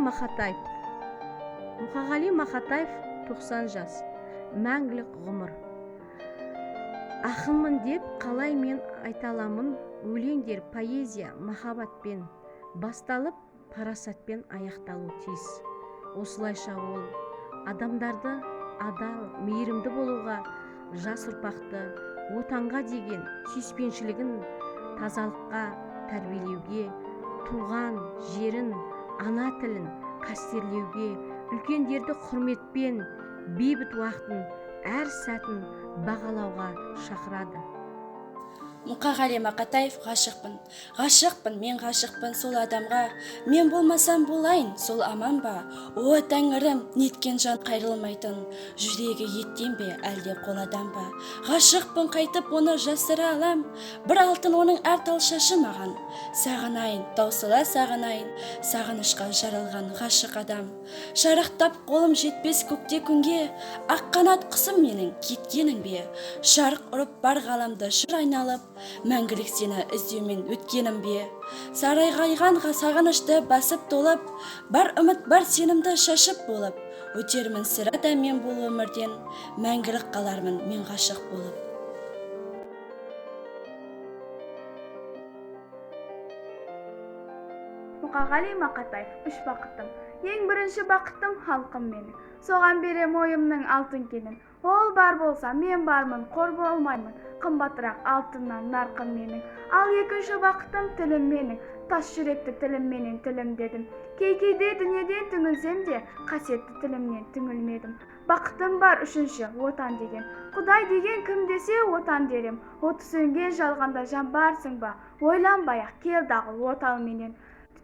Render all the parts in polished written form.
Мақатаев. Мұқағали Мақатаев 90 жас, мәңгілік ғұмыр. Ақынмын деп қалай мен айта аламын, өлеңдер поэзия махаббатпен басталып, парасатпен аяқталуы тиіс. Осылайша ол адамдарды адал, мейірімді болуға, жас ұрпақты отанға деген сүйіспеншілігін тазалыққа тәрбиелеуге, туған жерін, ана тілін қастерлеуге, үлкендерді құрметпен, бейбіт уақытын, әр сәтін бағалауға шақырады. Мұқағали Мақатаев. Ғашықпын, ғашықпын, мен ғашықпын сол адамға. Мен болмасам болайын, сол аман ба? О, тәңірім, неткен жан қайрылмайтын? Жүрегі еттен бе, әлде қоладан ба? Ғашықпын, қайтып оны жасыра алам? Бір алтын оның әр тал шашы маған. Сағынайын, таусыла сағынайын, сағынышқа жаралған ғашық адам. Шарықтап қолым жетпес көкте күнге, ақ қанат құсым менің, кеткенің бе? Шарқ ұрып бар ғаламды шыр айналып, мәңгілік сені іздеумен өткенім бе? Сарайғайған сағынышты басып толып, бар үміт, бар сенімді шашып болып, өтермін сірә да мен бұл өмірден, мәңгілік қалармын мен ғашық болып. Мұқағали Мақатаев. Үш бақытым. Ең бірінші бақытым — халқым менің. Соған берем ойымның алтын кенін. Ол бар болса, мен бармын, қор болмаймын. Қымбатырақ алтыннан нарқым менің. Ал екінші бақытым — тілім менің. Тас жүректі тілімменен тілімдедім. Кей кейде дүниеден түңілсем де, қасиетті тілімнен түңілмедім. Бақытым бар үшінші — отан деген. Құдай деген кім десе, отан дерем. Оты сөнген жалғанда жан барсың ба? Ойланбай ақ кел дағы отауменен.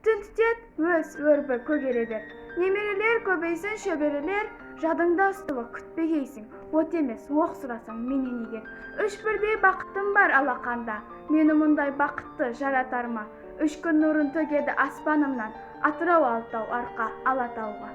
Түтін түтет, өс, өрбі, көгере бер. Немерелер көбейсін, шөберелер. Жадыңда ұстауы күтпегейсің. От емес, оқ сұрасаң менен егер. Үш бірдей бақытым бар алақанда. Мені мұндай бақытты жаратар ма? Үш күн нұрын төгеді аспанымнан. Атырау, Алтау, Арқа, Алатауға.